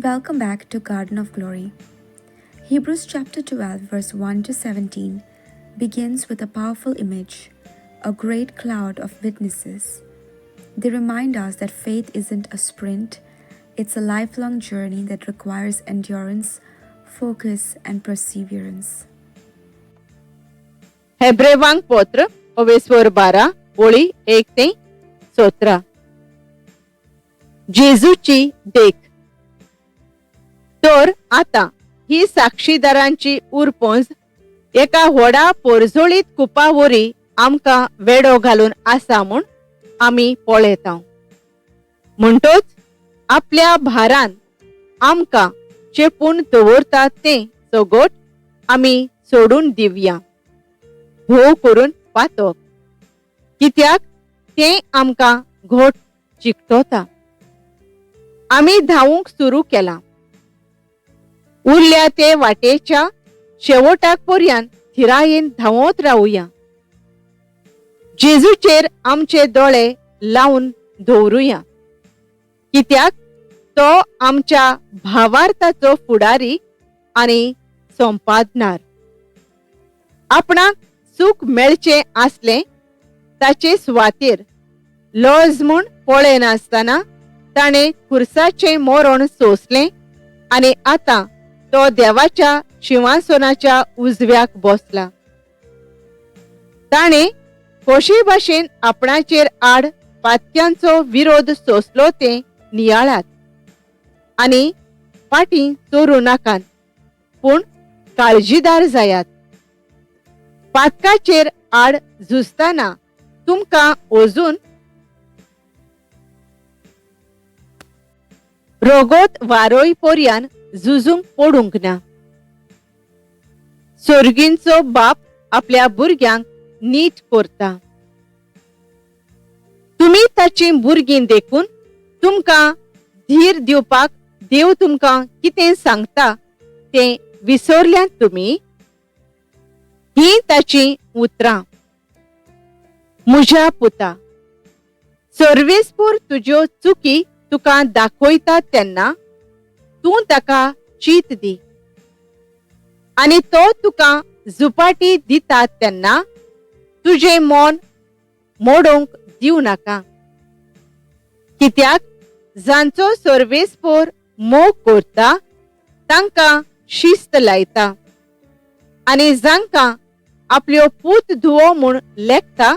Welcome back to Garden of Glory. Hebrews chapter 12, verse 1 to 17 begins with a powerful image, a great cloud of witnesses. They remind us that faith isn't a sprint, it's a lifelong journey that requires endurance, focus, and perseverance. हेब्रेवांक पत्र ओवेस्वर 12 ओळी 1 ते 17. जेजूची देख. तर आता ही साक्षीदारांची उरपोंज एका व्हडा पोरजोळीत कुपावरी आमकां वेडो घालून आसा म्हूण आमी पळयता. म्हणटोच आपल्या भारान आमकां चेपून दवरता तें सगट आमी सोडून दिवया, भोव करून पातक, कित्याक तें आमकां घट चिकटोता. आमी धांवूंक सुरू केलां, उरल्या ते वाटेच्या शेवटाक पर्यंत थिरायेन धांवत रावुया. जेजूचेर आमचे दोळे लावन दवरुया, कित्याक तो आमच्या भावार्थाचो फुडारी आनी संपादनार. आपणाक सूख मेळचें आसलें ताचे सुवातेर लज म्हूण पळयनासतना ताणें खुर्साचें मरण सोंसलें आनी आतां तो देवाच्या शिंवासनाच्या उजव्याक बसला. ताणें कशे भाशेन आपणाचेर आड पातक्यांचो विरोध सोंसलो तें नियाळात आनी फाटीं चोरूं नाकात, पूण काळजीदार जायात. पातकाचेर आड झुजतना तुमकां अजून रोगोत वारोय पर्यान झुजूंक पडूंक ना. सोर्गींचो बाप आपल्या भुरग्यांक नीट करता. तुमी ताचीं भुरगीं देखून तुमकां धीर दिवपाक देव तुमकां कितें सांगता तें विसरल्यात तुमी? हीं ताचीं उतरां. म्हज्या पुता, सर्वेस्पूर तुज्यो चुकी तुका दाखयता तेन्ना तूं ताका चीत दी, आनी तो तुका झुपाटी दिता तेन्ना तुजें मन मोडोवंक दिवं नाका. कित्याक जांचो सर्वेस्पोर मोग करता तांकां शिस्त लायता, आनी जांकां आपल्यो पूत धुवो म्हूण लेखता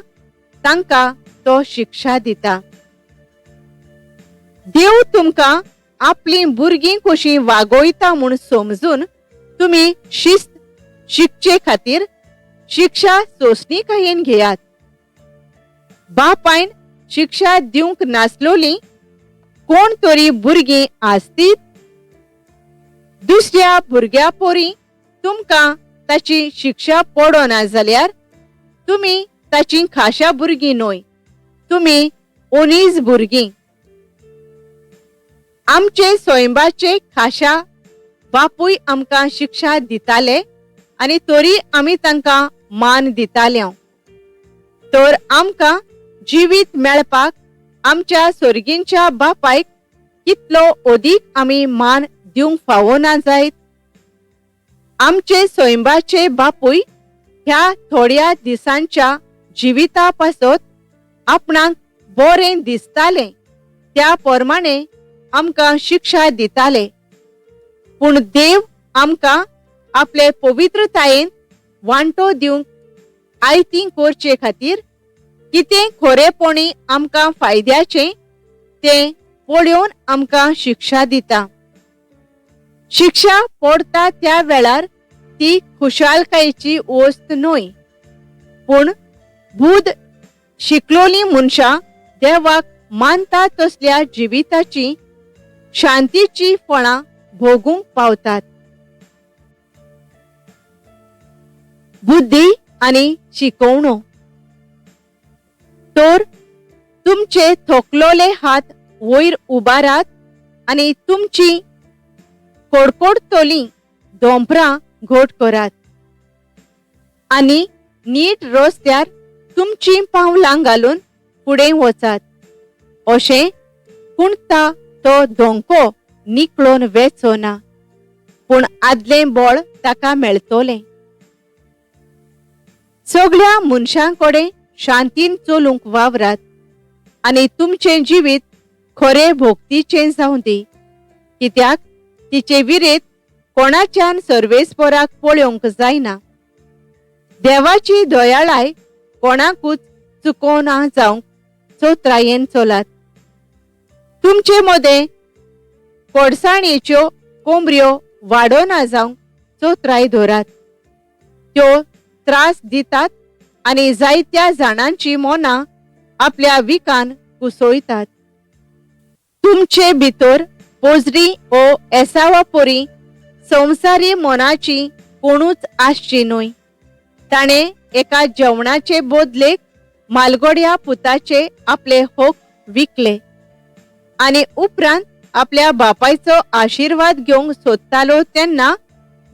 तांकां तो शिक्षा दिता. देव तुमकां आपलीं भुरगीं कशीं वागयता म्हूण समजून तुमी शिस्त शिकचे खातीर शिक्षा सोंसणीकायेन घेयात. बापायन शिक्षा दिवंक नासलोली कोण तरी भुरगीं आसतीत? दुसऱ्या भुरग्या पोरी तुमकां ताची शिक्षा पडना जाल्यार तुमी ताची खाशा भुरगीं न्हय, तुमी ओनीज भुरगीं. आमचे स्वयंबाचे खाशा बापूय आमकां शिक्षा दिताले आनी तरी आमी तांकां मान दिताले. तर आमकां जिवीत मेळपाक आमच्या सोर्गींच्या बापायक कितलो अदीक आमी मान दिवंक फावो ना जायत? आमचे स्वयंबाचे बापूय ह्या थोड्या दिसांच्या जिविता पासत आपणाक बरें दिसतालें त्या प्रमाणे आमकां शिक्षा दिताले, पूण देव आमकां आपले पवित्रतायेन वांटो दिवंक आयती करचे खातीर कितें खरेपणी आमकां फायद्याचें तें पळोवन आमकां शिक्षा दिता. शिक्षा पडटा त्या वेळार ती खुशालकायेची वस्त न्हय, पूण बूद शिकलोलीं मनशां देवाक मानता तसल्या जिविताची शांतीची फळां भोगूंक पावतात. बुद्धी आनी शिकवणो. तर तुमचे थोकलोले हात वयर उबारात आनी तुमची कडकडतलीं दोंपरां घट करात, आनी नीट रस्त्यार तुमचीं पावलां घालून फुडें वचात. अशें कुणता तो धोंको निकळोन वेचो ना, पूण आदलें बळ ताका मेळतलें. सगळ्या मनशां कडेन शांतीन चलूंक वावरात आनी तुमचें जिवीत खरें भोक्तीचें जावं दी, कित्याक तिचे विरेत कोणाच्यान सर्वेस्पराक पळोवंक जायना. देवाची दयाळाय कोणाकूच चुकोना जावंक चोत्रायेन चलात. तुमचे मदें कोडसाणेच्यो कोंबऱ्यो वाडोना जावंक चोत्राय धरात. त्यो त्रास दितात आनी जायत्या जाणांची मनां आपल्या विकान कुसयतात. तुमचे भितर पोजरी ओ एसावा परी संवसारी मनाची कोणूच आसची न्हय. ताणें एका जेवणाचे बदलेक मालगोड्या पुताचे आपले हक विकले आनी उपरांत आपल्या बापायचो आशिर्वाद घेवंक सोदतालो तेन्ना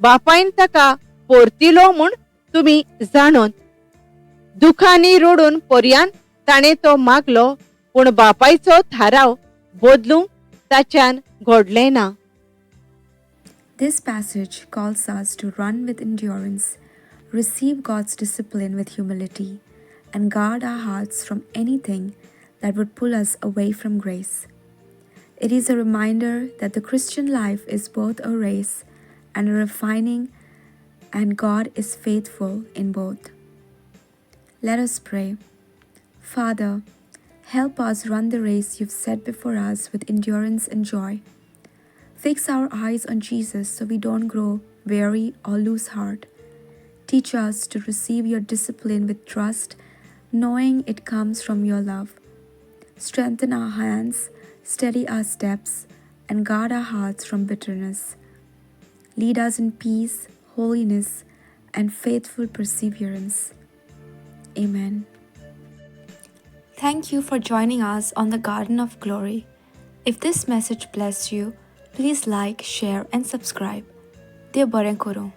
बापायन ताका परतिलो म्हूण तुमी जाणून दुखांनी रडून पर्यान ताणें तो मागलो, पूण बापायचो थाराव बदलूंक ताच्यान घडलें ना. This passage calls us to run with endurance, receive God's discipline with humility, and guard our hearts from anything that would pull us away from grace. It is a reminder that the Christian life is both a race and a refining, and God is faithful in both. Let us pray. Father, help us run the race you've set before us with endurance and joy. Fix our eyes on Jesus so we don't grow weary or lose heart. Teach us to receive your discipline with trust, knowing it comes from your love. Strengthen our hands, steady our steps, and guard our hearts from bitterness. Lead us in peace, holiness, and faithful perseverance. Amen. Thank you for joining us on the Garden of Glory. If this message blessed you, please like, share, and subscribe. देव बरें करूं.